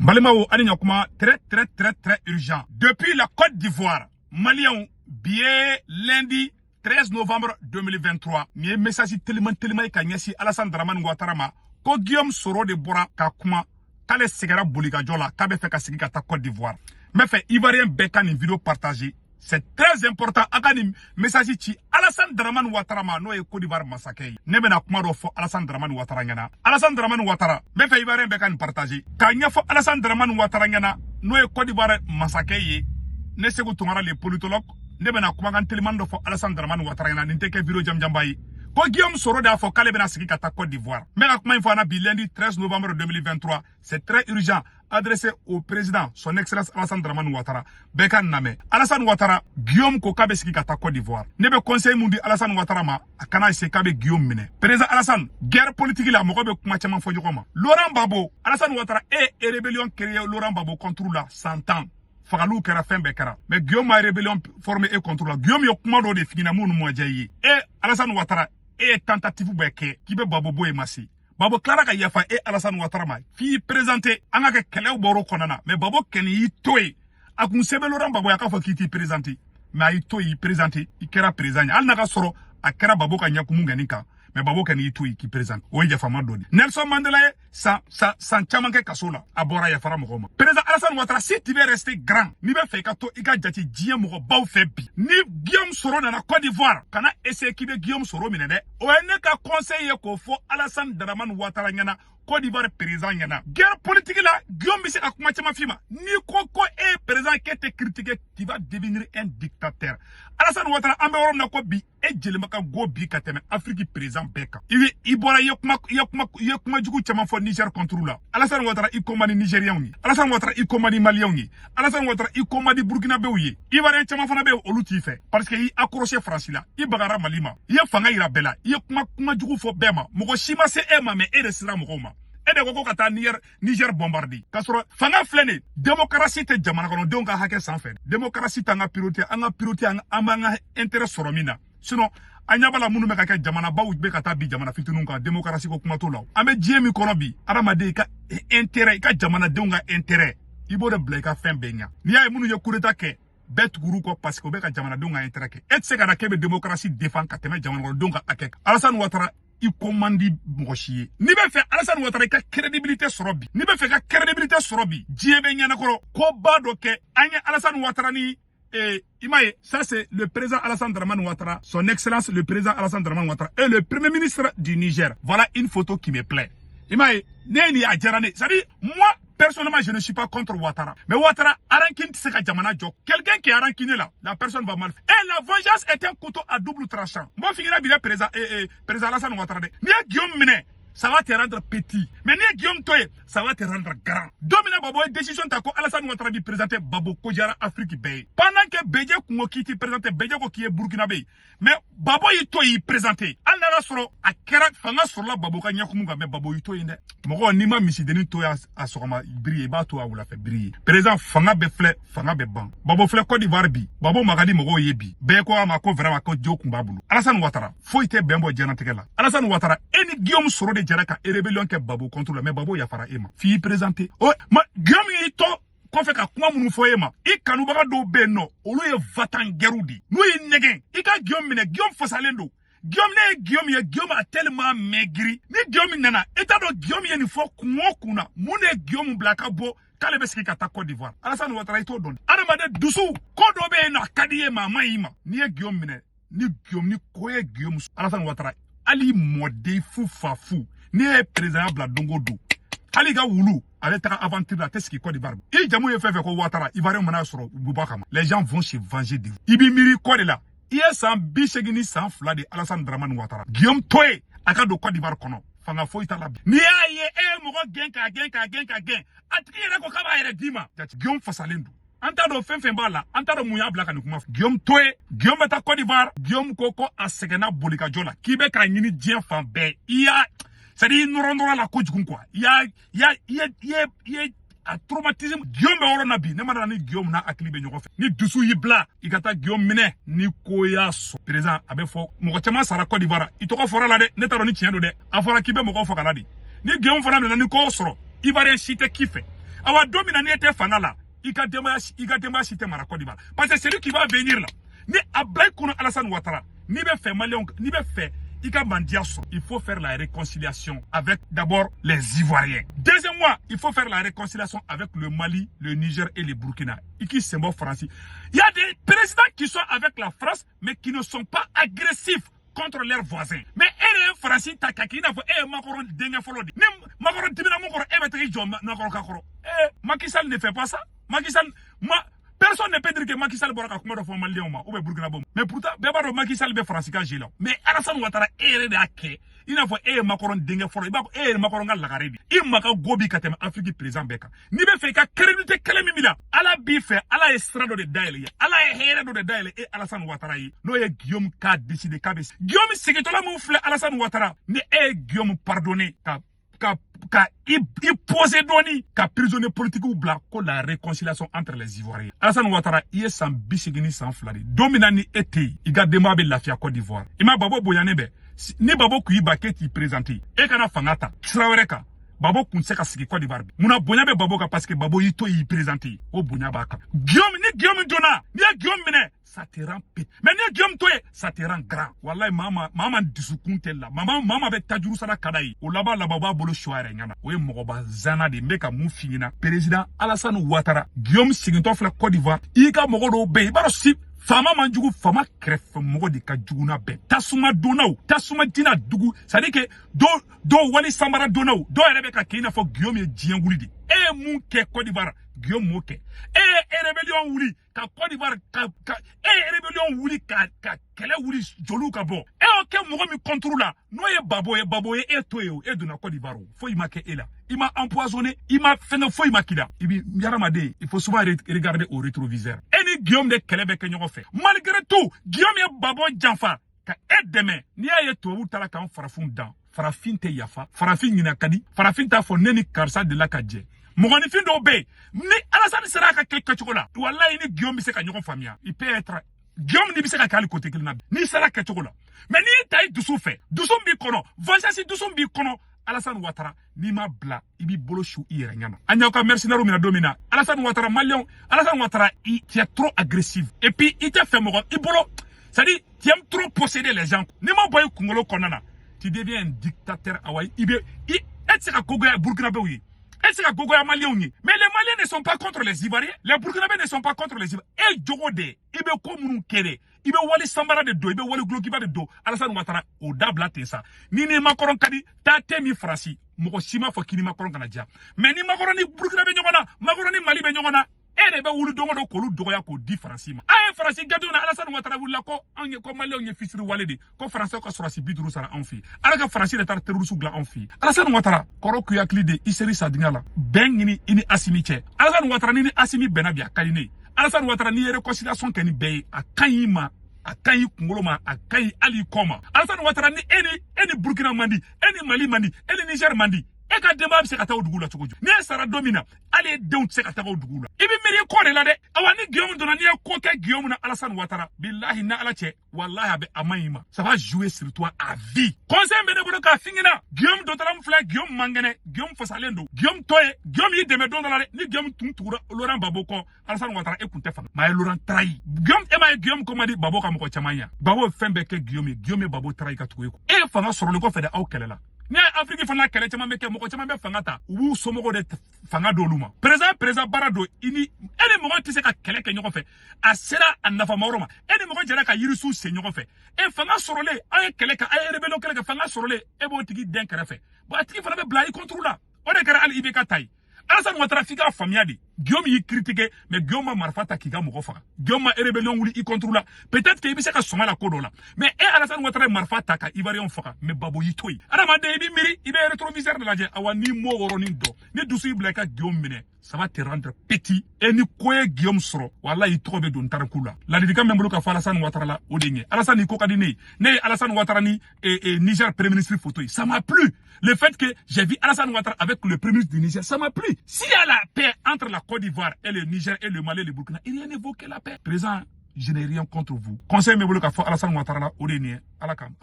Balimaw, ani ɲakuma, très très très très urgent. Depuis la Côte d'Ivoire, Maliens, bi lundi 13 novembre 2023, nin ye message teliman teliman ye ka ɲɛsin Alassane Dramane Ouattara ma, ko Guillaume Soro de bɔra ka kuma k'ale sɛgɛra bolikajɔ la, k'a bɛ fɛ ka segin ka taa Côte d'Ivoire. N bɛ fɛ Ivoirien bɛɛ ka nin vidéo partager, c'est très important. A ka nin message ci Alassane Dramane Ouattara ma, n'o ye Côte d'Ivoire masakɛ ye. Ne bɛna kuma dɔ fɔ Alassane Dramane Ouattara ɲɛna. Alassane Dramane Ouattara, n bɛ fɛ Ivoirien bɛɛ ka nin partager k'a ɲɛfɔ Alassane Dramane Ouattara ɲɛna, n'o ye Côte d'Ivoire masakɛ ye. Ne Sékou Tounkara, le politologue, ne bɛna kumakan teliman dɔ fɔ Alassane Dramane Ouattara ɲɛna. Nin tɛ kɛ vidéo jamujanba ye. Ko Guillaume Soro de y'a fɔ k'ale bɛna sigi ka taa Côte d'Ivoire. N bɛ ka kuma in fɔ an na bi lundi 13 novembre 2023. C'est très urgent, adressé au président, son excellence Alassane Dramane Ouattara. Bɛɛ ka lamɛn. Alassane Ouattara, Guillaume ko k'a bɛ sigi ka taa Côte d'Ivoire. Ne bɛ conseil mun di Alassane Ouattara ma? A kana essayer k'a bɛ Guillaume minɛ. Président Alassane, guerre politique la, mɔgɔ bɛ kuma caman fɔ ɲɔgɔn ma. Laurent Gbagbo, Alassane Ouattara, e ye rébellion créé Laurent Gbagbo contre la 100 ans, fagaliw kɛra, fɛn bɛɛ kɛra, mais Guillaume ma rébellion formé e contre la. Guillaume ye kuma dɔ de f'i ɲɛna minnu ma diya i ye. E Alassane Ouattara, e ye tentative bɛɛ kɛ k'i bɛ Gbagbo bɔ yen, ma se. Gbagbo tilara ka yafa e Alassane Ouattara ma f'i présenté. An ka kɛ kɛlɛw bɔr'o kɔnɔna na, mais Gbagbo kɛni y'i to yen. A kun sɛbɛn Laurent Gbagbo ye a k'a fɔ k'i t'i présenté, mais a y'i to yen, y'i présenté, i kɛra président ye. Hali n'a ka sɔrɔ a kɛra Gbagbo ka ɲɛkumu kɛni kan, mais Gbagbo kɛni y'i to yen k'i présente. O ye yafama dɔ de. Nelson Mandela ye san san san caman kɛ kaso la, a bɔra, yafara mɔgɔw ma. Président Alassane Ouattara, si tu veux rester grand, n'i bɛ fɛ i ka to i ka jate diɲɛ mɔgɔbaw fɛ bi, ni Guillaume Soro nana Côte d'Ivoire, kana essayer k'i bɛ Guillaume Soro minɛ dɛ. O ye ne ka conseil ye k'o fɔ Alassane Dramane Ouattara ɲɛna, Côte d'Ivoire président ɲɛna. Guerre politique la, Guillaume bɛ se ka kuma caman f'i ma. N'i ko ko e ye président k'e tɛ critiquer, tu vas devenir un dictateur. Alassane Ouattara, an bɛ yɔrɔ min na ko bi, e jelima ka go bi ka tɛmɛ Afrique président bɛɛ kan. I bɛ i bɔra, i ye kuma, i ye kuma, i ye kuma jugu caman fɔ Niger contre la. Alassane Ouattara, i ko man di Nigériens ye. Alassane Ouattara, i ko man di Maliens ye. Alassane Ouattara, i ko man di Burkinabéw ye. Ivoirien caman fana bɛ yen, olu t'i fɛ, parce que i accroché Faransi la, i bagara Mali ma, i ye fanga yira bɛɛ la, i ye kuma kuma jugu fɔ bɛɛ ma. Mɔgɔ si ma se e ma, mais e de sera mɔgɔw ma. E de ko ko ka taa Niger bombarder, k'a sɔrɔ fanga filɛ nin, démocratie tɛ jamana kɔnɔdenw ka hakɛ sanfɛ. Démocratie t'an ka priorité. An ka priorité, an b'an ka intérêt sɔrɔ min na. Sinon an ɲɛ b'a la, minnu bɛ ka kɛ jamanabaw bɛ ka taa bi jamana fitininw kan, démocratie ko kuma t'o la. An bɛ diɲɛ min kɔnɔ bi, adamaden, i ka intérêt, i ka jamanadenw ka intérêt, i b'o de bila i ka fɛn bɛɛ ɲɛ. N'i y'a ye minnu ye coup d'état kɛ, bɛɛ tugur'u kɔ, parce que u bɛ ka jamanadenw ka intérêt kɛ. E tɛ se ka na k'e bɛ démocratie défend ka tɛmɛ jamana kɔnɔdenw ka hakɛ kan. Alassane Ouattara, i ko man di mɔgɔ si ye. N'i bɛ fɛ, Alassane Ouattara, i ka crédibilité sɔrɔ bi, n'i bɛ fɛ ka crédibilité sɔrɔ bi, diɲɛ bɛ ɲɛnakɔrɔ koba dɔ kɛ. An ye Alassane Ouattara ni i m'a ye, ça c'est le président Alassane Dramane Ouattara, son excellence le président Alassane Dramane Ouattara et le premier ministre du Niger. Voilà une photo qui me plaît. I m'a ye, ne ye nin, a diyara ne. C'est à dire, moi personnellement, je ne suis pas contre Ouattara, mais Ouattara, rancune tɛ se ka jamana jɔ. Quelqu'un qui est rancunier là, la personne va mal. Et la vengeance est un couteau à double tranchant. N b'o f'i ɲɛna bi dɛ, président président Alassane Ouattara dɛ. N'i ye Guillaume minɛ, ça va te rendre petit. Mais n'i ye Guillaume to yen, ça va te rendre grand. Don min na Gbagbo ye décision ta ko Alassane Ouattara b'i présenter, Gbagbo ko diyara Afrique bɛɛ ye. Pendant que Bédié kun ko k'i t'i présenter, Bédié ko k'i ye Burkinabé ye. Mais Gbagbo y'i to y'i présenter. Hali n'a y'a sɔrɔ a kɛra fanga sɔrɔla Gbagbo ka ɲɛkumu kan, mais Gbagbo y'i to yen dɛ. Mɔgɔ, n'i ma misidennin to yen a sɔgɔma biri ye, i b'a to a wulafɛ biri ye. Président, fanga bɛ filɛ, fanga bɛ ban. Gbagbo filɛ Côte d'Ivoire bi. Gbagbo ma ka di mɔgɔw ye bi. Bɛɛ ko a ma ko vraiment ko jo kun b'a bolo. Alassane Ouattara, foyi tɛ bɛn bɔ diɲɛlatigɛ la. Alassane Ouattara, e ni Guillaume Soro de jɛra ka rébellion kɛ Gbagbo contre la, mais Gbagbo yafara e ma f'i présenter. O ma Guillaume y'i to kɔfɛ ka kuma minnu fɔ e ma, i kanubaga dɔw bɛ yen nɔ, olu ye va-t-en-guerre de ye. N'u y'i nɛgɛn i ka Guillaume minɛ, Guillaume fasalen don. Guillaume, ne ye Guillaume ye, Guillaume a tellement maigri. Ni Guillaume nana, i t'a dɔn Guillaume ye nin fɔ kun o kun na. Mun de ye Guillaume bila ka bɔ k'ale bɛ sigi ka taa Côte d'Ivoire? Alassane Ouattara, i t'o dɔn. Adamaden dusu ko dɔ bɛ yen nɔ, a ka di i ye, mais a man ɲi i ma. N'i ye Guillaume minɛ, ni Guillaume ni ko ye Guillaume, Alassane Ouattara, hali mɔden fu fa fu, n'i ye président bila don o don, hali ka wulu, a bɛ taga aventure la, a tɛ sigi Côte d'Ivoire. I jamu ye fɛn fɛn ko Ouattara, Ivoirien mana sɔrɔ, u bɛ bɔ a kama. Les gens vont se venger de vous. I b'i miiri kɔ de la. I ye san 82 de, Alassane Dramane Ouattara. Guillaume to yen a ka don Côte d'Ivoire kɔnɔ, fanga foyi t'a la bi. N'i y'a ye e ye mɔgɔ gɛn k'a gɛn k'a gɛn k'a gɛn, a tigi yɛrɛ ko k'a b'a yɛrɛ d'i ma. Jate, Guillaume fasalen don. An t'a dɔn fɛn fɛn b'a la, an t'a dɔn mun y'a bila ka nin kuma fɔ. Guillaume to yen, Guillaume bɛ taa Côte d'Ivoire. Guillaume ko ko a sɛgɛnna bolikajɔ la, k'i bɛ k'a ɲini diɲɛ fan bɛɛ. I y'a, c'est à dire, i nɔrɔ nɔrɔ la kojugu quoi. I y'a, i y'a, i ye, i ye, i ye a traumatisme. Guillaume bɛ yɔrɔ na bi, ne ma dala ni Guillaume n'a hakili bɛ ɲɔgɔn fɛ. Ni dusu y'i bila i ka taa Guillaume minɛ, ni ko y'a sɔrɔ, président, a bɛ fɔ mɔgɔ caman sara Côte d'Ivoire. I tɔgɔ fɔra la dɛ, ne t'a dɔn ni tiɲɛ don dɛ. A fɔra k'i bɛ mɔgɔw faga la de. Ni Guillaume fana minɛ, ni ko sɔrɔ, Ivoirien si tɛ k'i fɛ. Awa don min na n'i tɛ fanga la, i ka denbaya si tɛ mara Côte d'Ivoire. Parce que celui qui va venir là, ni a bila i kunna Alassane Ouattara, n'i bɛ fɛ Maliyɛnw, n'i bɛ fɛ i ka mandiya sɔrɔ, il faut faire la réconciliation avec d'abord les Ivoiriens. Deuxièmement, il faut faire la réconciliation avec le Mali, le Niger et le Burkina. I k'i sen bɔ France. Il y a des présidents qui sont avec la France, mais qui ne sont pas agressifs contre leurs voisins. Mais e de ye Faransi ta ka k'i n'a fɔ e ye Macron denkɛ fɔlɔ de. Ni Macron dimina mun kɔrɔ, e bɛ taa i jɔ Macron ka kɔrɔ. Eh, Macky Sall ne fait pas ça. Macky Sall, ma, personne ne peut dire que Macky Sall bɔra ka kuma dɔ fɔ Maliyɛnw ma ou bien Burkina. Mais pourtant, bɛɛ b'a dɔn Macky Sall bɛ Faransi ka jeu la. Mais Alassane Ouattara, e yɛrɛ de y'a kɛ i n'a fɔ e ye Macron denkɛ fɔlɔ, i b'a fɔ e ye Macron ka lagare de. I ma ka go bi ka tɛmɛ Afrique président bɛɛ kan. N'i bɛ fɛ i ka crédibilité kɛlɛ min b'i la, Ala b'i fɛ, Ala ye sira dɔ de dayɛlɛ i ye. Ala ye hɛrɛ dɔ de dayɛlɛ e Alassane Ouattara ye. N'o ye Guillaume k'a décider k'a bɛ Guillaume segintɔla mun filɛ Alassane Ouattara, ni e ye Guillaume pardonner ka i poser dɔɔni ka prisonnier politique bila ko la réconciliation entre les Ivoiriens. Alassane Ouattara, i ye san 82 de. Don min na ni e tɛ yen, i ka denbaya bɛ lafiya Côte d'Ivoire. I ma Gbagbo bonyanen bɛɛ. Ni Gbagbo kun y'i ba k'e t'i présenter, e kana fanga ta sira wɛrɛ kan. Gbagbo kun tɛ se ka sigi Côte d'Ivoire bi. Munna bonya bɛ Gbagbo kan? Parce que Gbagbo y'i to y'i présenter. O bonya b'a kan. Guillaume, ni Guillaume donna, n'i ye Guillaume minɛ, ça te rend petit. Mais n'i ye Guillaume to yen, ça te rend grand. Wallahi, maa ma dusukun tɛ la. Maa ma bɛ tajuru sara ka d'a ye. O laban laban, o b'a bolo su a yɛrɛ ɲɛna. O ye mɔgɔba zana de ye. N bɛ ka mun f'i ɲɛna. Président Alassane Ouattara, Guillaume segintɔ filɛ Côte d'Ivoire. I ka mɔgɔ dɔw bɛ yen, i b'a dɔn si faama man jugu, faama kɛrɛfɛ mɔgɔ de ka jugu n'a bɛɛ. Tasuma donnaw, tasuma jina dugu, c'est à dire que dɔw wali samara donnaw, dɔw yɛrɛ bɛ ka kɛ i n'a fɔ Guillaume ye diɲɛ wuli de. E ye mun kɛ Côte d'Ivoire, Guillaume m'o kɛ. E ye rébellion wuli ka Côte d'Ivoire ka e ye rébellion wuli ka kɛlɛ wuli, joliw ka bɔ. E y'o kɛ mɔgɔ min contre la, n'o ye Gbagbo ye, Gbagbo ye e to yen o, e donna Côte d'Ivoire o, foyi ma kɛ e la. I ma empoisonné, i ma fɛngɛ, foyi ma k'i la. I bi hadamaden, il faut souvent regarder au rétroviseur. E ni Guillaume de kɛlɛ bɛ kɛ ɲɔgɔn fɛ. Malgré tout, Guillaume ye Gbagbo janfa ka e dɛmɛ. N'i y'a ye tubabuw taara k'an farafinw dan, farafin tɛ yafa, farafin ɲinɛ ka di, farafin t'a fɔ ne ni karisa delila ka jɛ. Mɔgɔninfin dɔw bɛ yen, ni Alassane sera a ka kɛ kɛcogo la, walayi ni Guillaume bɛ se ka ɲɔgɔn faamuya. Il peut être Guillaume ni bɛ se ka kɛ hali côté kelen na bi n'i sera kɛcogo la. Mais n'i y'i ta i dusu fɛ, dusu min b'i kɔnɔ, vengeance dusu min b'i kɔnɔ, Alassane Ouattara, n'i ma bila, i b'i bolo su i yɛrɛ ɲɛna. An y'aw ka mercenaires minɛ don min na, Alassane Ouattara, Maliyɛnw, Alassane Ouattara, i tu es trop agressif et puis i tɛ fɛ mɔgɔ i bolo, c'est à dire tu aimes trop posséder les gens. N'i ma bɔ i kunkolo kɔnɔna na, tu deviens un dictateur. Awa, i bɛ i e tɛ se ka gogoya Burkinabéw ye, e tɛ se ka gogoya Maliyɛnw ye. Mais les Maliens ne sont pas contre les Ivoiriens, les Burkinabés ne sont pas contre les Ivoiriens. E jogo de, i bɛ ko minnu kɛ de, i bɛ wali sanbara de don, i bɛ wali gulokiba de don. Alassane Ouattara, o dabila ten sa. Ni Macron ka di, taa te min Faransi, mɔgɔ si ma fɔ k'i ni Macron kana diya. Mais ni Macron ni Burkina bɛ ɲɔgɔn na, Macron ni Mali bɛ ɲɔgɔn na, e de bɛ wuli don o don k'olu dɔgɔya k'o di Faransi ma. A ye Faransi gɛdenw na, Alassane Ouattara wulila ko anw ye, ko Maliyɛnw ye fisiri wale de, ko Faransɛw ka sɔrɔsi 50 sara anw fɛ yen, ala ka Faransi de taara terroriste dilan anw fɛ yen. Alassane Ouattara, kɔrɔ k'u hakili de i seri sadingɛ la, bɛn ɲini i ni Assimi cɛ. Alassane Ouattara, ni Assimi bɛnna bi, a ka di ne ye. Alassane Ouattara, n'i ye réconciliation kɛ ni bɛɛ ye, a ka ɲi i ma, a ka ɲi kunkolo ma, a ka ɲi hali i kɔ ma. Alassane Ouattara, ni e ni Burkina man di, e ni Mali man di, e ni Niger man di, e ka denbaya bɛ se ka taa o dugu la cogo di? N'e sara don min na, hali e denw tɛ se ka taga o dugu la. I bɛ miiri kɔ de la dɛ. Awa, ni Guillaume donna, n'i ye ko kɛ Guillaume na, Alassane Ouattara, bilahi ni Ala cɛ, wallahi a bɛ a man ɲi ma. Ça va jouer sur toi à vie. Conseil bɛ ne bolo k'a f'i ɲɛna. Guillaume dɔtɔrɔ min filɛ, Guillaume man kɛnɛ, Guillaume fasalen don. Guillaume tɔ ye, Guillaume y'i dɛmɛ don dɔ la dɛ. Ni Guillaume tun tugura Laurent Gbagbo kɔ, Alassane Ouattara, e kun tɛ fanga. Maa ye Laurent trahi. Guillaume, e m'a ye Guillaume ko man di Gbagbo ka mɔgɔ caman ye. Gbagbo ye fɛn bɛɛ kɛ Guillaume ye. Guillaume ye Gbagbo trahi ka tugu e kɔ. E ye fanga sɔrɔlen kɔfɛ de, aw kɛlɛla. N'i y'a Afiriki fana, kɛlɛ caman bɛ kɛ, mɔgɔ caman bɛ fanga ta, u b'u somɔgɔw de fanga d'olu ma. Président baara don, i ni e ni mɔgɔ tɛ se ka kɛlɛ kɛ ɲɔgɔn fɛ. A sera a nafama yɔrɔ ma, e ni mɔgɔ jɛra ka yirisu sen ɲɔgɔn fɛ. E fanga sɔrɔlen, aw ye kɛlɛ kɛ, aw ye rébellion kɛlɛ kɛ, fanga sɔrɔlen, e b'o tigi den kɛrɛfɛ. Bon, a tigi fana bɛ bila i contre la. O de kɛra hali IBK ta ye. Alassane Ouattara, f'i k'a faamuya de. Guillaume y'i critiquer, mais Guillaume ma marifa ta k'i ka mɔgɔ faga. Guillaume ma rébellion wuli i contre la. Peut-être que i bɛ se ka sɔn a la ko dɔ la. Mais e Alassane Ouattara ye marifa ta ka Ivoirien faga, mais Gbagbo y'i to yen. Adamaden, i b'i miiri, i bɛ rétroviseur de lajɛ. Awa, n'i m'o yɔrɔnin dɔn, ni dusu y'i bila i ka Guillaume minɛ, ça va te rendre petit. E ni ko ye Guillaume sɔrɔ, walahi i tɔgɔ bɛ don tariku la. Ladilikan bɛ n bolo ka fɔ Alassane Ouattara la, o de ye. Alassane, i ko ka di ne ye. Ne ye Alassane Ouattara ni Niger premier ministre photo ye. Ça m'a plu. Le fait que j'ai vu Alassane Ouattara avec le premier ministre du Niger, ça m'a plu. S'il y a la paix entre la Côte d'Ivoire et le Niger et le Mali et le Burkina, il rien ne vaut que la paix. Président, je n'ai rien contre vous. Conseil bɛ n bolo ka fɔ Alassane Ouattara la, o de ye nin ye. Ala k'an.